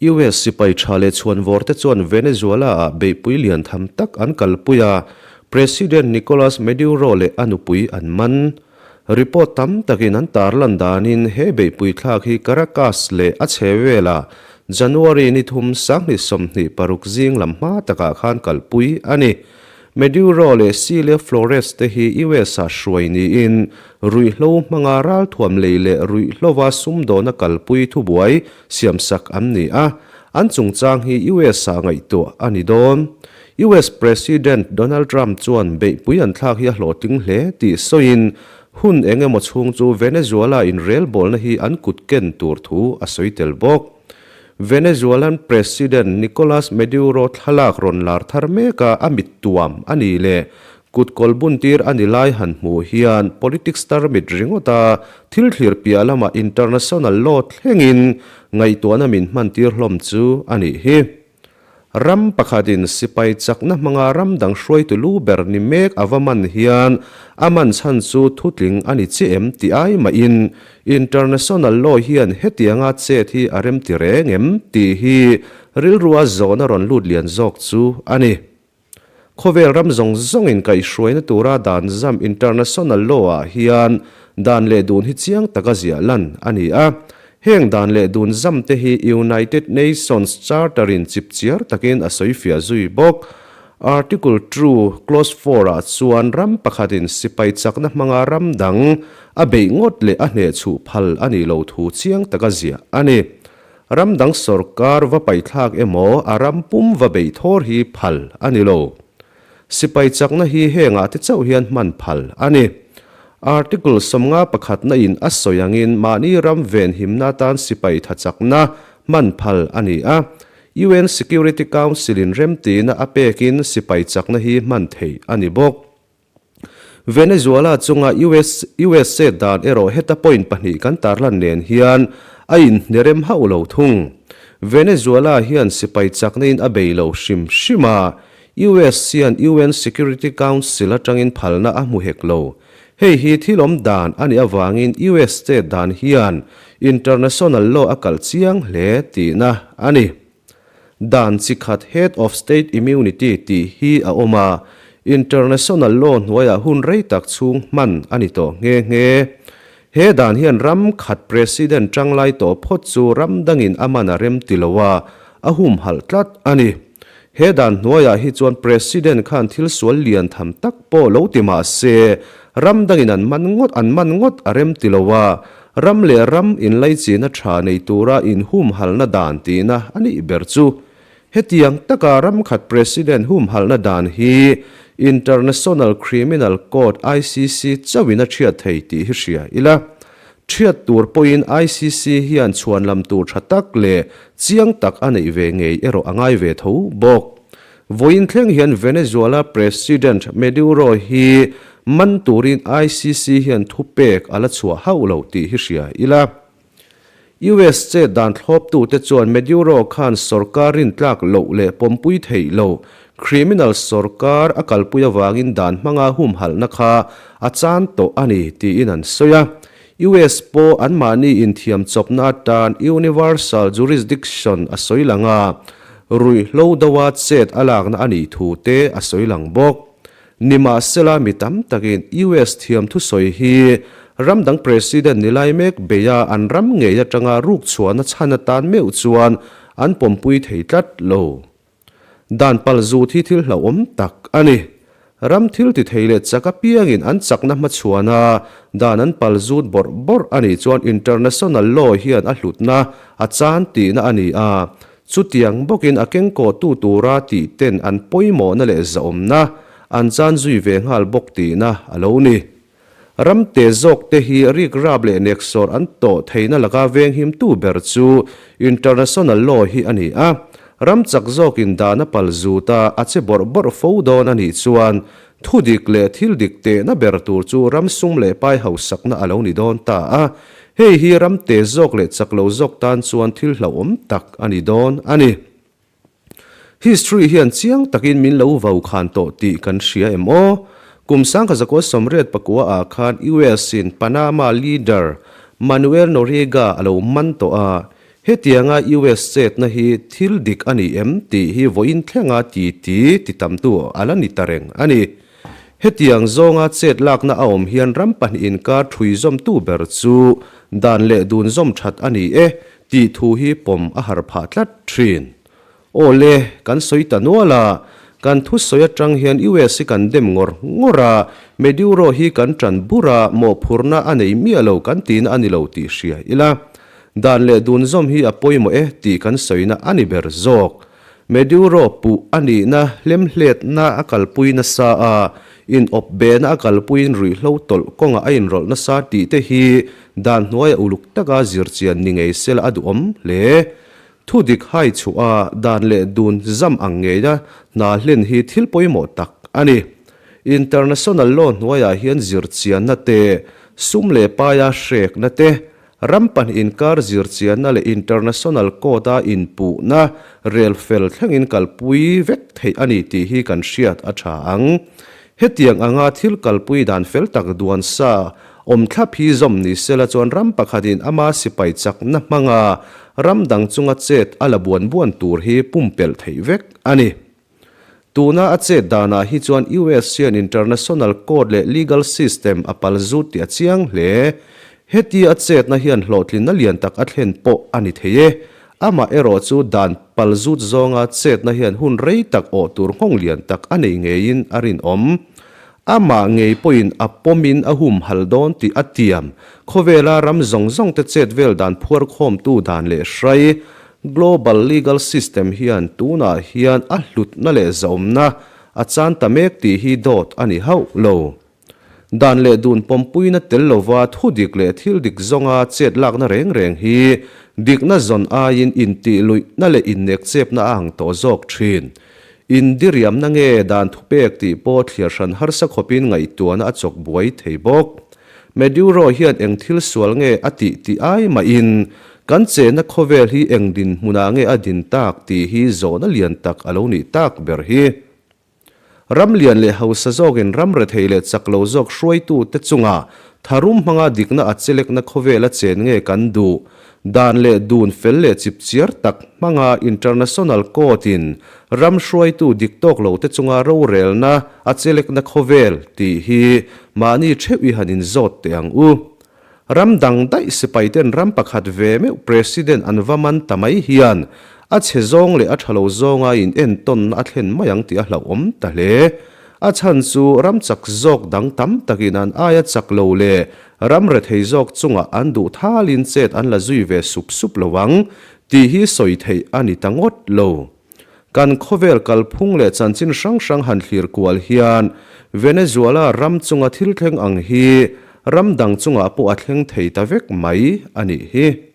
US sipai tha leh chhuanvawr te chuan Venezuela-ah beihpui lian tham tak an kalpui a, President Nicolas Maduro leh a nupui an man. Report tam takin an tarlan danin he beihpui thlak hi Caracas leh a chhe velah January ni thum 2026 zing lam hma takah khan kalpui a ni. Maduro leh Cilia Flores te hi US-ah hruai niin ruihhlo hmanga ralthuam lei leh ruihhlova sumdawna kalpui thubuai siamsak an ni a, an chungchang hi US-ah ngaihtuah a ni dawn. US President Donald Trump chuan beihpui an thlak hi a hlawhtling hle tih sawiin hun eng emaw chhung chu Venezuela inrelbawlna hi an kut ken tur thu a sawi tel bawk. Venezuelan President Nicolas Maduro thlalak rawn lar thar meka a mit tuam a ni leh kut kawl buntir a ni lai han hmuh hian politics tarmit ringawta thil thlir piah lamah international law thlengin ngaihtuahna min hmantir hlawm chu a nih hi. Ram pakhatin sipai chakna hmanga ram dang hruaitu lu ber ni mek a va man hian a man chhan chu thutling a ni chiah em tih ai mahin international law hian hetianga chet hi a remti reng em tih hi rilrua zawhna rawn lut lian zawk chu a ni. Khawvel ram zawng zawngin kaihhruaina tura dan zam international law ah hian dan leh dun hi chiang taka ziah lan a ni a. Heng dan leh dun zam te hi United Nations Charter in chipchiar takin a sawi fiah zui bawk. Article ii Clause four ah chuan ram pakhatin sipai chakna hmanga ram dang a beih ngawt leh a hnehchhuh phal a nih lo thu chiang taka ziah a ni. Ram dang sorkar va paithlak emaw a ram pum va beih thawr hi phal a ni lo. Sipai chakna hi hengah te chauh hian hman phal a ni. Article 50 pakhatna in a sawi angin mahni ram venhimna atan sipai tha chakna hman phal a ni a. UN Security Council in remtihna a pekin sipai chakna hi hman theih a ni bawk. Venezuela chunga US USA dan erawh heta point pahnih kan tarlan nen hian a inhnerem hauh lo thung. Venezuela hian sipai chakna in a bei lo hrim hrim a, US hian UN Security Council atangin phalna a hmu hek lo. Hei hi thil awm dan a nih avangin US state dan hian international law a kalh chiang hle tihna a ni. Dan chi khat Head of State Immunity tih hi a awm a, international law hnuaiah hun rei tak chhung hman a ni tawh nghe nghe. He dan hian ram khat President tanglai tawh phawt chu ram dangin a man a rem ti lo a, a humhalh tlat a ni. He dan hnuaiah hi chuan President khan thil sual lian tham tak pawh lo ti mah se, ram dangin an man ngawt an man ngawt a rem ti lo a, ram leh ram inlaichina tha nei tura inhumhalhna dan tihna a nih ber chu. Hetiang taka ram khat President humhalhna dan hi International Criminal Court, ICC, chauhin a thiat thei tih hi hria ila. Thiat tur pawhin ICC hian chhuan lam tur tha tak leh chiang tak a neih ve ngei erawh a ngai ve tho bawk. Vawiin thleng hian Venezuela President Maduro hi man turin ICC hian thupek a la chhuah hauh lo tih hi hria ila. US che dan thlawptute chuan Maduro khan sorkar rintlak loh leh pawmpui theih lo criminal sorkar a kalpui avangin dan hmanga humhalhna kha a chan tawh a ni tiin an sawi a. US pawh anmahni inthiam chawpna atan universal jurisdiction a sawi lang a, ruihhlo doa chet a lakna a nih thu te a sawi lang bawk. Nimahsela mi tam takin US thiam thusawi hi ram dang President ni lai mek beia an ram ngei atanga ruk chhuahna chhan atan meuh chuan an pawmpui thei tlat lo. Dan pal zut hi thil hlauhawm tak a ni. Ram thil ti thei leh chak apiangin an chakna hmachhuana dan an pal zut bawrh bawrh a nih chuan international law hian a hlutna a chan tihna a ni a. Chutiang bawkin a kengkawhtu tura tih ten an pawimawhna leh zahawmna an chan zui ve nghal bawk tihna a lo ni. Ram te zawk te hi rikrap leh neksawr an tawh theihna laka venghimtu ber chu international law hi a ni a. Ram chak zawkin dan a pal zut a, a che bawrh bawrh fo dawn a nih chuan Thudik leh thil dik tehna ber tur chu ram sum leh pai hausakna a lo ni dawn ta a, hei hi ram te zawk leh chak lo zawk tan chuan thil hlauhawm tak a ni dawn a ni. History hian chiang takin min lo vau khan tawh tih kan hria em aw? Kum 1989 ah khan US in Panama leader Manuel Noriega a lo man tawh a. Hetianga US chetna hi thil dik a ni em tih hi vawiin thlenga ti ti ti tamtu a la ni ta reng a ni. Hetiang zawnga chet lakna a awm hian ram pahnih inkar thui zawmtu ber chu dan leh dun zawm that a ni e tih thu hi pawm a har phah tlat thin. Aw le, kan sawi ta nual a, kan thusawi atang hian US hi kan dem ngawr ngawr a, Maduro hi kan tan bur a, mawhphurhna a nei miah lo kan tihna a ni lo tih hria ila. Dan leh dun zawm hi a pawimawh e tih kan sawina a ni ber zawk. Maduro puh a nihna hlemhletna a kalpui nasa a, inawp behna a kalpuiin ruihhlo tawlh kawngah a inrawlh nasa tih te hi dan hnuaia uluk taka zirchian ni ngei sela a duhawm hle. Thu dik hai chhuah a dan leh dun zam ang ngeia hna hlen hi thil pawimawh tak a ni. International law hnuaiah hian zirchianna te, sum leh paia hrekna te, ram pahnih inkar zirchianna leh international court-a inpuhna rel fel thlengin kalpui vek theih a ni tih hi kan hriat a tha ang. Hetiang anga thil kalpui dan fel tak duan sa Awm thlap hi zawm ni sela chuan ram pakhatin ama sipai chakna hmanga ram dang chunga chet a la buan buan tur hi pumpelh theih vek a ni. Tuna a chet danah hi chuan US hian international court leh legal system a pal zut tih a chiang hle. Heti a chetna hian hlawhtlinna lian tak a thlen pawh a ni thei e. Amah erawh chu dan pal zut zawnga chetna hian hun rei tak awh tur nghawng lian tak a nei ngeiin a rinawm. Amah ngei pawhin a pawmin a humhal dawn tih a tiam. Khawvela ram zawng zawng te chet vel dan phuarkhawmtu dan leh hrai, Global Legal System, hian tunah hian a hlutna leh zahawmna a chan ta mek tih hi dawt a ni hauh lo. Dan leh dun pawmpuina tel lova thu dik leh thil dik zawnga chet lakna reng reng hi dikna zawn aiin intihluihna leh innekchepna a ang tawh zawk thin. Indiriamna nge dan thupek tih pawh thliar hran harsa khawpin ngaihtuahna a chawk buai thei bawk. Maduro hian eng thil sual nge a tih tih ai mahin kan chenna khawvel hi eng dinhmunah nge a din tak tih hi zawhna lian tak a lo nih tak ber hi. Ram lian leh hausa zawkin ram rethei leh chak lo zawk hruaitute chunga tharum hmanga dikna a chelekna khawvela chen nge kan duh Dan leh dun fel leh chipchiar tak hmanga International Court-in ram hruaitu dik tawk lote chunga rorelna a chelekna khawvel tih hi mahni theuh i han inzawt teh ang u. Ram dang daih sipaiten ram pakhat ve meuh President an va man ta mai hian a chhe zawng leh a tha lo zawnga in entawnna a thlen mai ang tih a hlauhawm ta hle. A chhan chu ram chak zawk dang tam takin an aia chak lo leh Ram rethei zawk chungah an duh thalin chet an la zui ve sup sup lo ang tih hi sawi theih a ni ta ngawt lo. Kan khawvel kalphung leh chanchin hrang hrang han thlir kual hian Venezuela ram chunga thil thleng ang hi ram dang chungah pawh a thleng thei ta vek mai a nih hi.